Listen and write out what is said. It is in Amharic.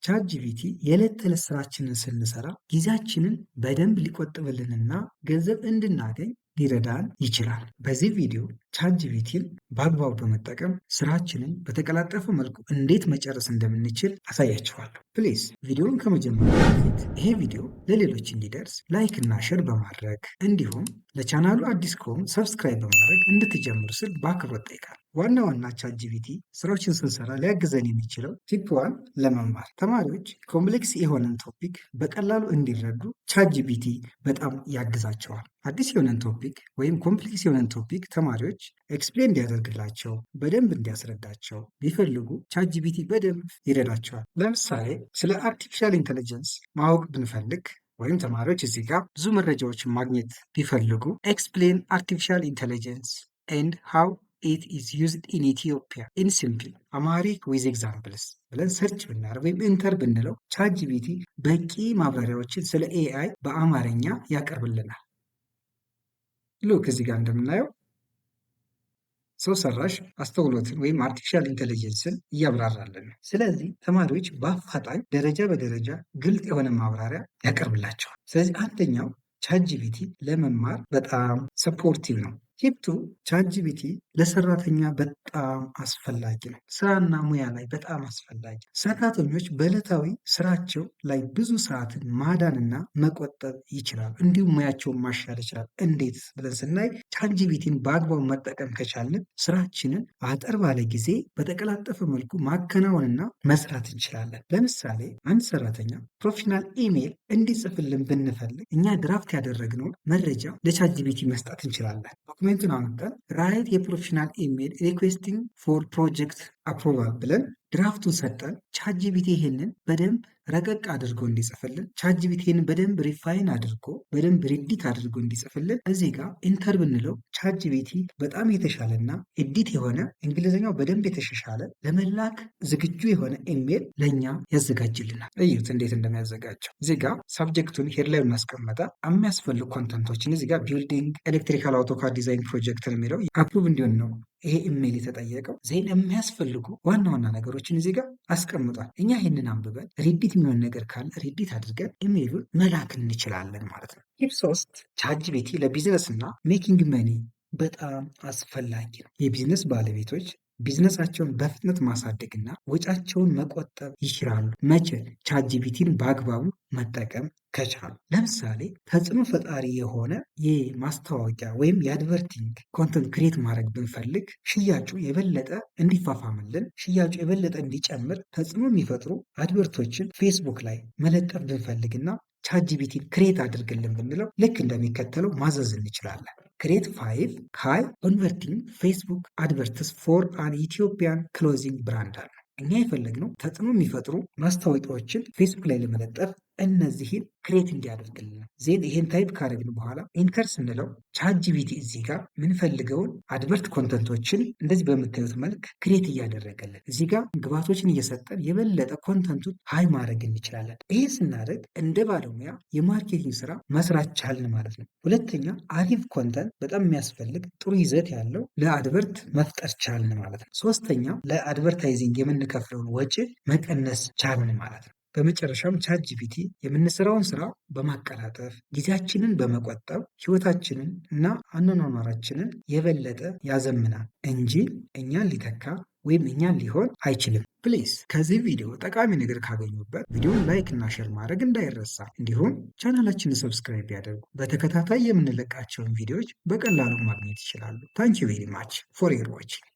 ChatGPT የዕለት ተዕለት ስራችንን ስንሰራ ጊዜያችንን በደንብ ሊቆጥብልንና ገንዘብ እንድናገኝ ሊረዳን ይችላል። በዚህ ቪዲዮ ChatGPT ን በአግባቡ በመጠቀም ስራችንን በተቀላጠፈ መልኩ እንዴት መጨረስ እንደምንችል አሳያችኋለሁ። Please ቪዲዮውን ከመጀመሩ በፊት ይሄ ቪዲዮ ለሌሎች እንዲደርስ like እና share በማድረግ፣ እንዲሁም ለቻናሉ አዲስ ከሆኑ subscribe በማድረግ እንድትጀምሩ ስል በአክብሮት እጠይቃለሁ። ዋና ዋና ChatGPT ስራዎችን ስንሰራ ሊያግዘን የሚችለው tip one፣ ለመማር። ተማሪዎች complex የሆነን topic በቀላሉ እንዲረዱ ChatGPT በጣም ያግዛቸዋል። አዲስ የሆነን topic ወይም complex የሆነን topic ተማሪዎች explain እንዲያደርግላቸው፣ በደንብ እንዲያስረዳቸው ቢፈልጉ ChatGPT በደንብ ይረዳቸዋል። ለምሳሌ ስለ artificial intelligence ማወቅ ብንፈልግ ወይም ተማሪዎች እዚህ ጋር ብዙ መረጃዎችን ማግኘት ቢፈልጉ "Explain artificial intelligence and how it is used in Ethiopia in simple Amharic with examples" ብለን search ብናደርግ ወይም enter ብንለው ChatGPT በቂ ማብራሪያዎችን ስለ AI በአማርኛ ያቀርብልናል። Look፣ እዚህ ጋር እንደምናየው ሰው ሰራሽ አስተውሎትን ወይም artificial intelligence ን እያብራራልን ነው። ስለዚህ ተማሪዎች በአፋጣኝ ደረጃ በደረጃ ግልጽ የሆነ ማብራሪያ ያቀርብላቸዋል። ስለዚህ አንደኛው ChatGPT ለመማር በጣም supportive ነው። Tip two፣ ChatGPT ለሰራተኛ በጣም አስፈላጊ ነው። ስራና ሙያ ላይ በጣም አስፈላጊ። ሰራተኞች በዕለታዊ ስራቸው ላይ ብዙ ሰዓትን ማዳንና መቆጠብ ይችላሉ። እንዲሁም ሙያቸውን ማሻሻል ይችላል። እንዴት ብለን ስናይ ChatGPT ን በአግባቡ መጠቀም ከቻልን ስራችንን አጠር ባለ ጊዜ በተቀላጠፈ መልኩ ማከናወንና መስራት እንችላለን። ለምሳሌ አንድ ሰራተኛ professional email እንዲጽፍልን ብንፈልግ እኛ draft ያደረግነውን መረጃ ለ ChatGPT መስጠት እንችላለን። Document ኡን አምጥተን "Write a professional email requesting for project approval" ብለን draft ኡን ሰጠን። ChatGPT ይሄንን በደንብ ረቀቅ አድርጎ እንዲጽፍልን፣ ChatGPT ይሄንን በደንብ refine አድርጎ፣ በደንብ edit አድርጎ እንዲጽፍልን እዚህ ጋር enter ብንለው ChatGPT በጣም የተሻለና edit የሆነ፣ እንግሊዝኛው በደንብ የተሻሻለ፣ ለመላክ ዝግጁ የሆነ ኢሜል ለእኛ ያዘጋጅልናል። እዩት እንዴት እንደሚያዘጋጀው። እዚህ ጋር subject ኡን headline ማስቀመጠ፣ የሚያስፈልጉ content ኦችን እዚህ ጋር building electrical AutoCAD design project ን የሚለው approve እንዲሆን ነው ይሄ ኢሜል የተጠየቀው። Then የሚያስፈልጉ ዋና ዋና ነገሮችን እዚህ ጋር አስቀምጧል። እኛ ይህንን አንብበን re-edit የሚሆን ነገር ካለ re-edit አድርገን ኢሜይሉን መላክ እንችላለን ማለት ነው። Tip 3፣ ChatGPT ለ business እና making money በጣም አስፈላጊ ነው። የቢዝነስ ባለቤቶች ቢዝነሳቸውን በፍጥነት ማሳደግና ወጪያቸውን መቆጠብ ይችላሉ። መቼ? ChatGPT ን በአግባቡ መጠቀም ከቻሉ። ለምሳሌ ተጽዕኖ ፈጣሪ የሆነ የማስታወቂያ ወይም የ advertising content create ማድረግ ብንፈልግ፣ ሽያጩ የበለጠ እንዲፋፋምልን፣ ሽያጩ የበለጠ እንዲጨምር ተጽዕኖ የሚፈጥሩ advert ኦችን ፌስቡክ ላይ መለጠፍ ብንፈልግና ChatGPT ን create አድርግልን ብንለው ልክ እንደሚከተለው ማዘዝ እንችላለን። "Create five high converting Facebook adverts for an Ethiopian clothing brand" አለ። እኛ የፈለግነው ተጽዕኖ የሚፈጥሩ ማስታወቂያዎችን ፌስቡክ ላይ ለመለጠፍ እነዚህን create እንዲያደርግልን። Then ይሄን type ካደረግን በኋላ enter ስንለው ChatGPT እዚህ ጋር የምንፈልገውን advert content ኦችን እንደዚህ በምታዩት መልክ create እያደረገልን፣ እዚህ ጋር ግብዓቶችን እየሰጠን የበለጠ content ኡን high ማድረግ እንችላለን። ይሄ ስናደርግ እንደ ባለሙያ የ marketing ስራ መስራት ቻልን ማለት ነው። ሁለተኛ አሪፍ content፣ በጣም የሚያስፈልግ ጥሩ ይዘት ያለው ለ advert መፍጠር ቻልን ማለት ነው። ሶስተኛ ለ advertising የምንከፍለውን ወጪ መቀነስ ቻልን ማለት ነው። በመጨረሻም ChatGPT የምንሰራውን ስራ በማቀላጠፍ፣ ጊዜያችንን በመቆጠብ ህይወታችንን እና አኗኗራችንን የበለጠ ያዘምናል እንጂ እኛን ሊተካ ወይም እኛን ሊሆን አይችልም። Please ከዚህ ቪዲዮ ጠቃሚ ነገር ካገኙበት ቪዲዮን like እና share ማድረግ እንዳይረሳ፣ እንዲሁም ቻናላችንን subscribe ያድርጉ። በተከታታይ የምንለቃቸውን ቪዲዮዎች በቀላሉ ማግኘት ይችላሉ። Thank you very much for your watching.